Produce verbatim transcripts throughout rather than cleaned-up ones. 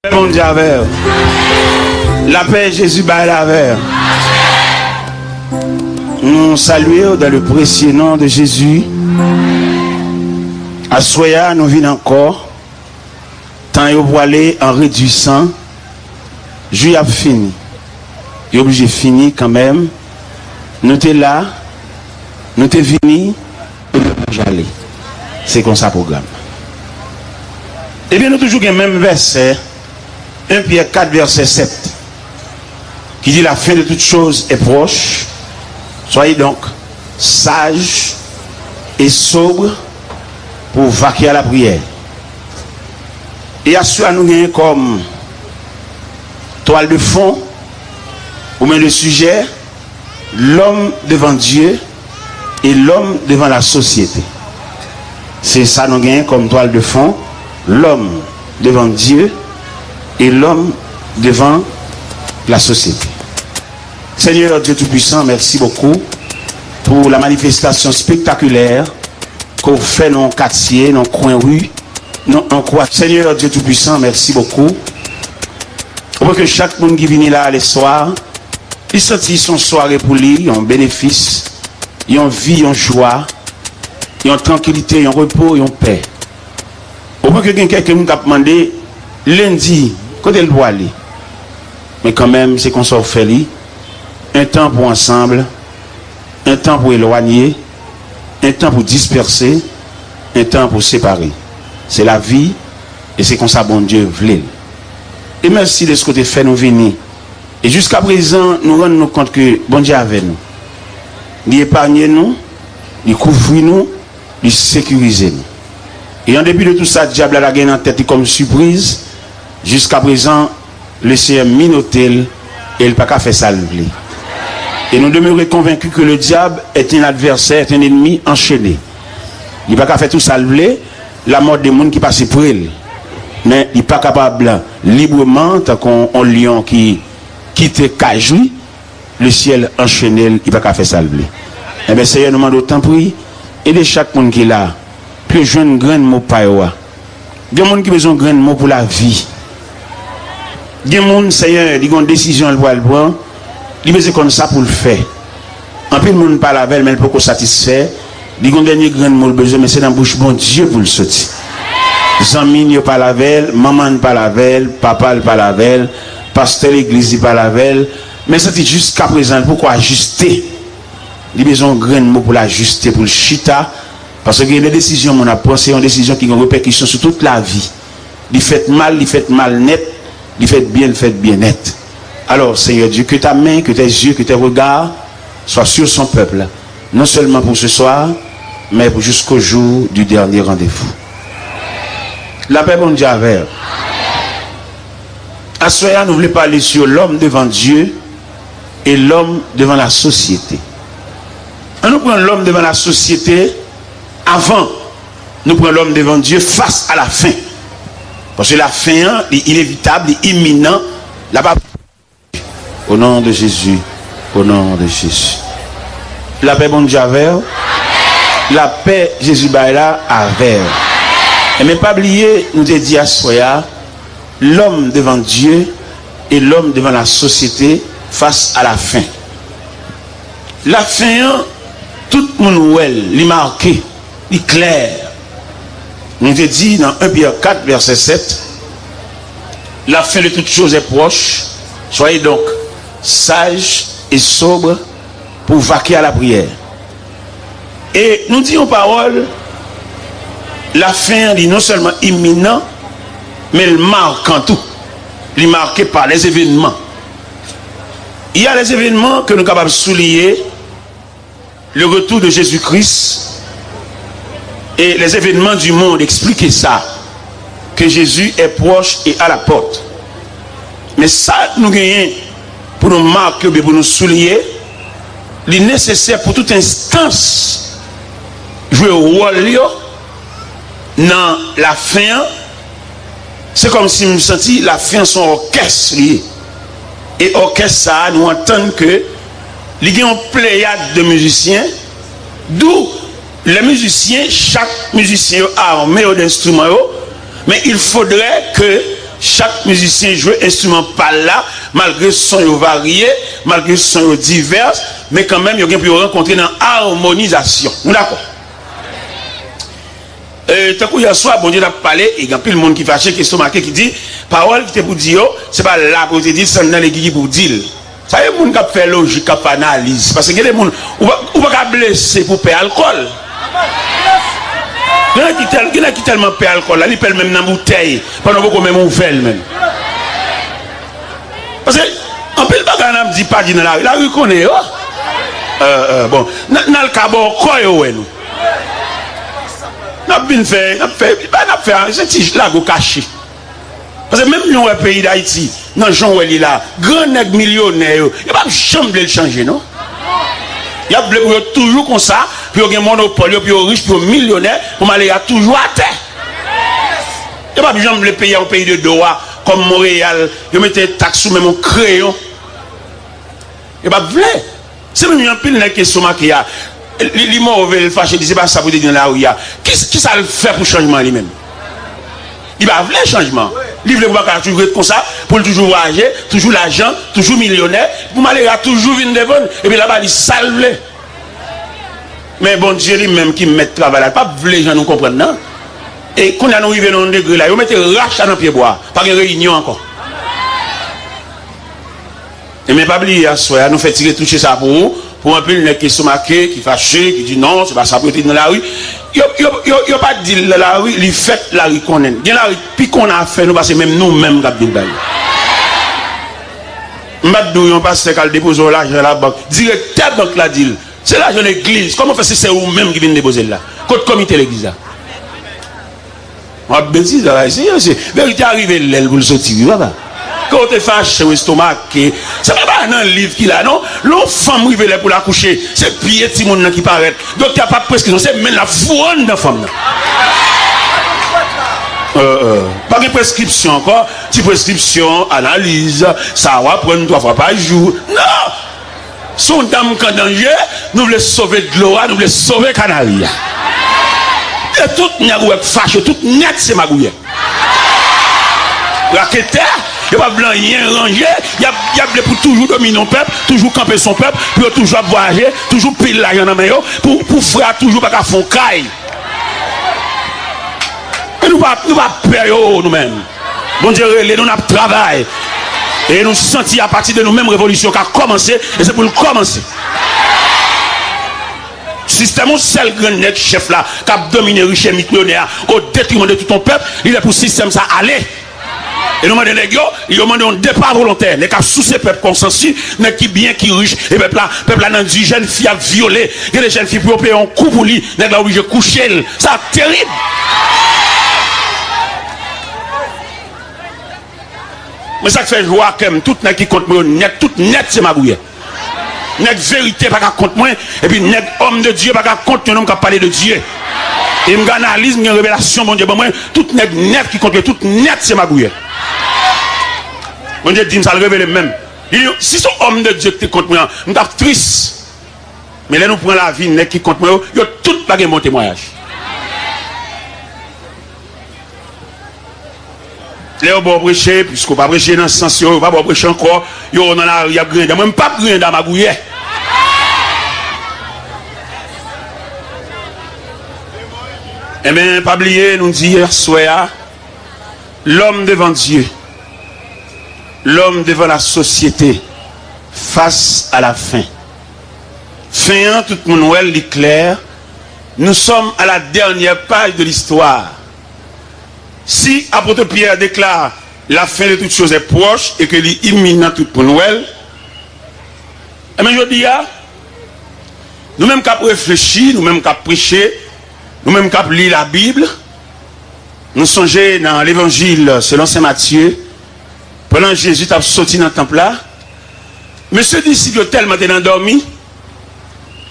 Lapè Bondye avè w. Lapè Jezi bay la avè w. Nou salye w dans le précieux nom de Jésus. Aswè a, nou vin ankò. Tan yo pwale an redwisan. Jou y ap fini. Yo oblije fini kanmenm. Nou te la, nou te vini, e nou deja ale. Se konsa pwogram. Ebyen, nou toujou gen menm vèsè, en Pyè kat vèsè sèt, ki di, la fin de toutes choses est proche. Soyez donc sages et sobres pour vaquer à la prière. E aswè a nou genyen kòm twal de fon, oubyen de sijè, l'homme devant Dieu et l'homme devant la société. Se sa nou genyen kòm twal de fon, l'homme devant Dieu et l'homme devant la société. Seigneur Dieu Tout-Puissant, merci beaucoup pour la manifestation spectaculaire ke w fè nan katye, nan kwen ri, nan ankwa. Seigneur Dieu Tout-Puissant, merci beaucoup. Ou wè ke chak moun ki vini la a lèswa, li santi se yon sware pou li, yon benefis, yon vi, yon jwa, yon trankilite, yon repo, yon pè. Ou wè ke gen kèk moun k ap mande, lendi, kote l pwale? Men kanmenm, se konsa w fè li. Un temps pour ensemble, un temps pour éloigner, un temps pour disperser, un temps pour séparer. Se lavi, e se konsa Bondye vle l. E mèsi dèske w te fè nou vini. E jiskaprezan, nou rann nou kont ke Bondye avè nou. Li epanye nou, li kouvri nou, li sekirize nou. E an depi de tou sa dyab la lage nan tèt li kòm sipriz, jiskaprezan, Lesenyè minote l e l pa ka fè sa l vle. Et nous demeurons convaincus que le diable est un adversaire, est un ennemi enchaîné. Li pa ka fè tou sa l vle, lamò de moun ki pase pre l. Men li pa kapab libreman, tankou yon lyon ki kite kaj li, lesyèl anchene l, li pa ka fè sa l vle. Enben, Senyè, nou mande w, tanpri, ede chak moun ki la pou yo jwenn grenn mo pa yo a. Gen moun ki bezwen yon grenn mo pou lavi. Gen moun, Senyè, li gen yon desizyon l pral pran, li bezwen konn sa pou l fè. Anpil moun pale avè l, men l poko satisfè. Li gen yon dènye grenn mo l bezwen, men se nan bouch Bondye pou l soti. Zanmi l yo pale avè l, manman l pale avè l, papa l pale avè l, pastè legliz li pale avè l, men santi jiskaprezan l poko ajiste. Li bezwen yon grenn mo pou l ajiste, pou l chita, paske gen de desizyon moun ap pran, se yon desizyon ki gen repèkisyon sou tout lavi. Li fèt mal, li fèt mal nèt, li fèt byen, li fèt byen nèt. Alors, Seigneur Dieu, que ta main, que tes yeux, que tes regards soient sur son peuple, non seulement pour ce soir, mais pour jusqu'au jour du dernier rendez-vous. Lapè Bondye avè w. Aswè a, nou vle pale sou lòm devan Dye e lòm devan lasosyete. Ann nou pran lòm devan lasosyete avan nou pran lòm devan Dye fas a lafen. Paske lafen an, li inevitab, li iminan, l ap ap-, au nom de Jésus, au nom de Jésus. Lapè Bondye avè w. Lapè Jezi bay la avè w. Enben, pa bliye, nou te di aswè a, lòm devan Dye e lòm devan lasosyete fas a lafen. Lafen an, tout moun wè l, li make, li klè. Nou te di nan en Pyè kat, vèsè sèt, la fin de toutes choses est proche, soyez donc sages et sobres pour vaquer à la prière. E nou di yon pawòl, lafen an, li non sèlman iminan, men l makan tou. Li make pa les événements. Il y a les événements que nou kapab souliye, le retour de Jésus-Christ et les événements du monde expliquent ça, que Jésus est proche et à la porte. Men sa nou genyen pou nou make oubyen pou nou souliye, li nesesè pou tout enstans jwe wòl yo nan lafen an. Se kòmsi m santi lafen an se yon òkès li ye. E òkès sa a, nou antann ke li gen yon pleyad de mizisyen, d'où les musiciens, chak mizisyen yo ame yo de enstriman yo, men il faudrait que Chak mizisyen jwe enstriman pa l la, malgre son yo varye, malgre son yo divès, men kanmenm yo gen pou yo rankontre nan amonizasyon. Nou dakò? E, tankou yè swa, Bondye t ap pale, e gen anpil moun ki fache, ki estomake, ki di, pawòl ki te pou di yo, se pa la pou yo te di l, se anndan legliz ki pou di l. Sa e moun k ap fè lojik, k ap fè analiz. Paske gen de moun, ou pa, ou pa ka blese pou pè alkòl. Gen nèg ki tèl, gen nèg ki tèlman pè alkòl la, li pè l menm nan boutèy, pandan w poko menm ouvè l menm. Paske anpil bagay n ap di pa di nan lari, lari konnen yo. Euh, euh, bon, n, n al ka bò kò yo wè nou. N ap vin fè, n ap fè, pa n ap fè, se ti lago kache. Paske menm jan w wè peyi Dayiti, nan jan w wè li la, gran nèg milyonè yo, yo p ap janm vle l chanje, non. Y ap vle pou yo toujou konsa, pou yo gen monopòl yo, pou yo rich, pou yo milyonè, pou malere a toujou atè. Yo p ap janm vle peyi a yon peyi de dwa, kòm Monreyal, yo mete taks sou menm yon kreyon. Yo p ap vle. Se menm jan anpil nèg ki estomake a. Li, li move, li fache, li di se pa sa pou te di nan lari a. Ki, kisa l fè pou chanjman li menm? Li pa vle chanjman. Li vle pou bagay la toujou ret konsa, pou l toujou vwayaje, toujou lajan, toujou milyonè, pou malere a toujou vin devan l, epi l ap ba li sa l vle. Men Bondye li menm ki mèt travay la, l p ap vle jan nou konprann nan. E kounye a nou rive nan yon degre la, yo mete rach la nan pyebwa, pa gen reyinyon ankò. Ebyen, pa bliye, aswè a, nou fè ti retouche sa pou ou, pou anpil nèg ki estomake, ki fache, ki di non, se pa sa pou yo te di nan lari. Yo, yo, yo, yo pa di l nan lari, li fèt lari konnen l. Gen lari k pi konn afè nou pase menm nou menm k ap vin ba yo. M pa t di w yon pastè k al depoze yon lajan nan labank, direktè bank la di l, se lajan legliz, kòman fè si se ou menm ki vin depoze l la? Kot komite legliz la? W ap betize la, se, se, verite a rive lè l pou l soti, wi, papa. Ke w te fache, w estomake, se pa bagay nan liv ki la, non. Lè yon fanm rive lè pou l akouche, se pye timoun nan ki parèt. Doktè a p ap preskri, non, se men l ap fou anndan fanm nan. Euh, euh, pa gen preskripsyon ankò, ti preskripsyon, analiz, sa w ap pran twa fwa pa jou. Non! Se yon dam k an danje, nou vle sove dlo a, nou vle sove kanari a. E tout nèg ou wè k fache, tout nèt se magouyè. Raketè, yo pa vle anyen ranje, y ap, y ap vle pou toujou domine yon pèp, toujou kanpe sou yon pèp, pou yo toujou ap vwayaje, toujou pil lajan nan men yo, pou, pou frè a toujou pa ka fè yon kay. E nou pa, nou pa pè yo, nou menm. Bondye rele nou, n ap travay. E nou santi apati de nou menm revolisyon ka kòmanse, e se pou l kòmanse. Sistèm yon sèl grenn nèg chèf la, k ap domine rich e milyonè a, o detriman de tout yon pèp, li lè pou sistèm sa ale. E nou mande nèg yo, yo mande yon depa volontè, nèg k ap souse pèp konsansi, nèg ki byen, ki rich, e pèp la, pèp la nan di jèn fi ap vyole, gen de jèn fi pou yo peye yon kou pou li, nèg la oblije kouche l. Sa terib! Men sa k fè jwa kè m, tout nèg ki kont mwen yo nèt, tout nèt se magouyè. Nèg verite pa ka kont mwen, epi nèg homme de Dieu pa ka kont yon nonm k ap pale de Dye. E m gen analiz, m gen revelasyon Bondye ban mwen, tout nèg nèt ki kont mwen, tout nèt se magouyè. Bondye di m sa, l revele m menm. Li di, si se yon homme de Dieu ki te kont mwen an, m t ap tris. Men lè nou pran lavi nèg ki kont mwen yo, yo tout pa gen bon temwayaj. Lè yo ba w preche, piske w pa preche nan sans yo, yo pa ba w preche ankò, yo nan lari, y ap griyen dan. Mwen, m p ap griyen dan magouyè. Enben, pa bliye, nou di yè swè a, l'homme devant Dieu, l'homme devant la société, face à la fin. Fen an, tout moun wè l, li klè. Nous sommes à la dernière page de l'histoire. Si apôtre Pierre déclare la fin de toutes choses est proche et que li iminant, tout moun wè l, enben, jodi a, nou menm k ap reflechi, nou menm k ap preche, nou menm k ap li Labib, nou sonje nan Levanjil selon Sen Matye, pandan Jezi t ap soti nan tanp la, mesye disip yo tèlman te nan dòmi,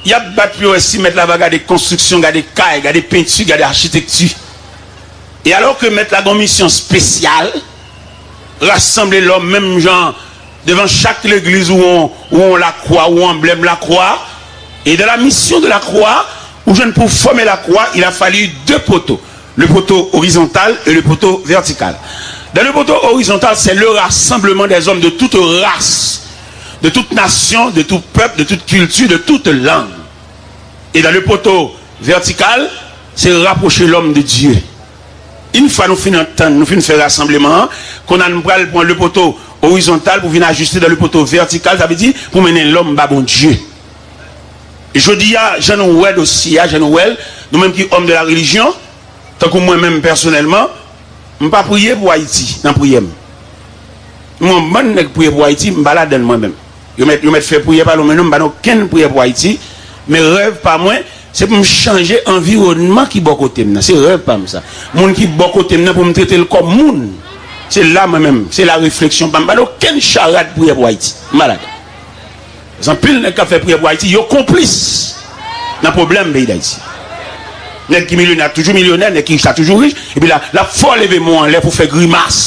y ap bat pou yo wè si mèt la va gade konstriksyon, gade kay, gade penti, gade achitekti. E alò ke mèt la gen yon misyon espesyal, rasanble lòm menm jan devan chak legliz ou yon, ou yon lakwa, ou yon anblèm lakwa. Et dans la mission de la croix, ou jwenn pou fòme lakwa, il a fallu deux poteaux, le poteau horizontal et le poteau vertical. Dans le poteau horizontal, c'est le rassemblement des hommes de toute race, de toute nation, de tout peuple, de toute culture, de toute langue. Et dans le poteau vertical, c'est rapprocher l'homme de Dieu. Yon fwa nou fin antann, nou fin fè rasanbleman an, kounye a nou pral pran le poteau horizontal pou vin ajiste dans le poteau vertical, sa vle di pou mennen lòm ba Bondye. Jodi a, jan nou wè dosye a, jan nou wè l, nou menm ki homme de la religion, tankou mwen menm pèsonèlman, m pa priye pou Ayiti nan priyè m. M wè yon bann nèg priye pou Ayiti, m pa ladann mwen menm. Yo mèt, yo mèt fè priyè pa l, men non, m pa nan okenn priyè pou Ayiti. Men rèv pa mwen, se pou m chanje anviwònman ki bò kote m nan. Se rèv pa m sa. Moun ki bò kote m nan pou m trete l kòm moun. Se la mwen menm, se la refleksyon pa m. M pa nan okenn charad priyè pou Ayiti. M pa ladann. Paske anpil nèg k ap fè priyè pou Ayiti, yo konplis nan pwoblèm peyi Dayiti. Nèg ki milyonè ap toujou milyonè, nèg ki rich la toujou rich, epi la, l ap fè w leve men w anlè pou fè grimas.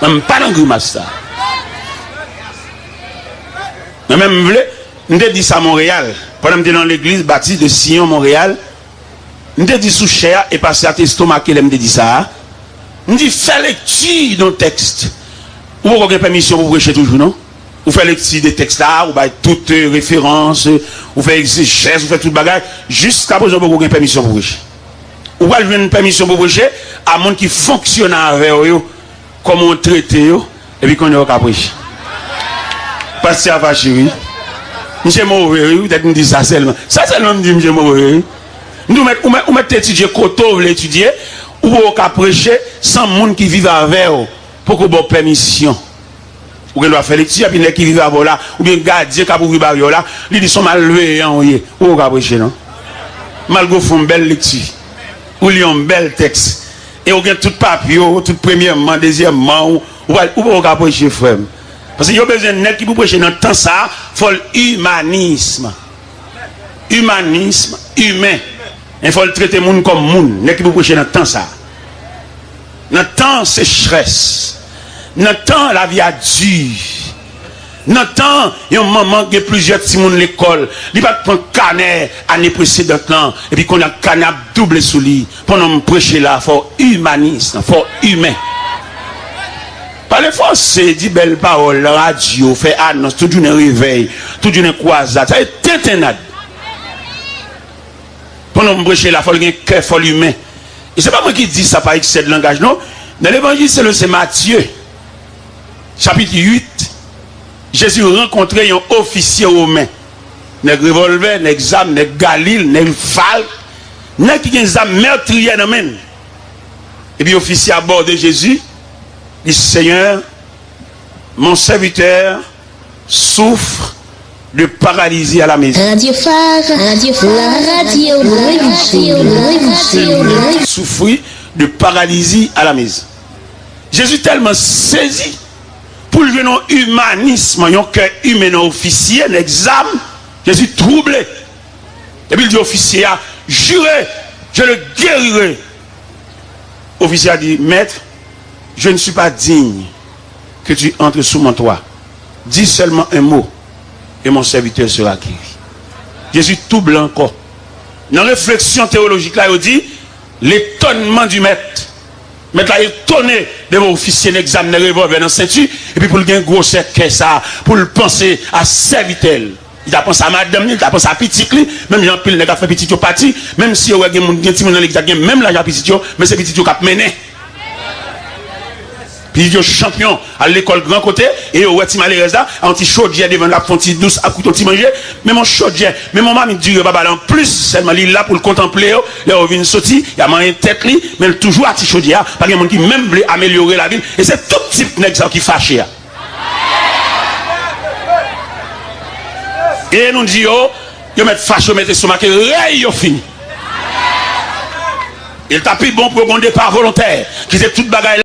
Mwen, m pa nan grimas sa. Mwen menm, m vle, m te di sa Monreyal, pandan m te nan legliz Batis de Siyon Monreyal, m te di sou chè a, e pastè a te estomake lè m te di sa a. M di, fè lekti nan tèks. Ou poko gen pèmisyon pou preche toujou, non? Ou fè lekti de tèks la, ou bay tout, euh, referans, euh, ou fè egzejès, ou fè tout bagay. Jiskaprezan, ou poko gen pèmisyon pou preche. Ou pral jwenn pèmisyon pou preche a moun ki fonksyone avè w yo, kòman w trete yo, epi kounye a w ka preche. Pastè a fache, wi. Misye move, wi, poutèt m di sa sèlman. Sa sèlman m di, misye move, wi. M di, ou mèt, ou mèt, ou mèt etidye kote w vle etidye, ou poko ka preche san moun ki viv avè w poko ba w pèmisyon. Ou gen dwa fè lekti, epi nèg ki viv avè w la, oubyen gadyen k ap ouvri baryè w la, li di se yon malveyan ou ye. Ou poko ka preche, non. Malgre w fè yon bèl lekti, ou li yon bèl tèks, e ou gen tout papye w, tout premyèman, dezyèmman, ou, ou pral, ou poko ka preche, frè m. Paske yo bezwen nèg ki pou preche nan tan sa a, fò l imanis. Imanis, imen. E fò l trete moun kòm moun, nèg ki pou preche nan tan sa a. Nan tan sechrès, nan tan lavi a di, nan tan yon manman gen plizyè timoun lekòl, li pa t pran kanè ane presedan lan, epi kounye a kanè ap double sou li. Pandan m preche la, fò w imanis, fò w imen. Pale franse, di bèl pawòl nan radyo, fè anons tout jounen revèy, tout jounen kwazad, sa se tentennad. Pandan m preche la, fò l gen kè, fò l imen. E se pa mwen ki di sa pa eksè de langaj, non. Nan Levanjil selon Sen Matye, chapit uit, Jezi rankontre yon ofisye women. Nèg revòlvè, nèg zam, nèg galil, nèg falk, nèg ki gen zam mètriyè nan men l. Epi ofisye a abòde Jezi, li, Senyè, mon serviteur souffre de paralysie à la maison. Radio Phare, Radio Phare, la radio religieuse, religieuse. Souffre de paralysie à la maison. Jezi tèlman sezi pou l jwenn yon imanism, yon kè imen nan ofisye, nèg zam, Jezi twouble. Epi l di ofisye a, jure, je le guérirai. Ofisye a di, Maître, je ne suis pas digne que tu entres sous mon toit. Dis seulement un mot, et mon serviteur sera guéri. Jezi twouble ankò. Nan refleksyon teyolojik la, yo di, l'étonnement du maître. Mèt la etone devan ofisye nèg zam, nèg revòlvè nan senti, epi pou l gen gwosè kè sa, pou l panse a sèvitè l. Li ta panse a madanm li, li ta panse a pitit li, menm jan anpil nèg ap fè pitit yo pati, menm si yo wè gen moun, gen timoun nan legliz la gen menm laj a pitit yo, men se pitit yo k ap mennen. Pitit yo chanpyon, al lekòl gran kote, e yo wè ti malerèz la, a yon ti chodyè devan l ap fè yon ti dous, ap koute yon ti manje, menm yon chodyè, menm yon mamit diri yo pa ba l anplis, sèlman li la pou l kontanple yo, lè yo vin soti, y a manyen tèt li, men l toujou a ti chodyè a, pa gen moun ki menm vle amelyore lavi l, e se tout tip nèg sa yo ki fache a. E nou di yo, yo mèt fache, yo mèt estomake, rèy yo fini. E l ta pi bon pou yo gen yon depa volontè, kite tout bagay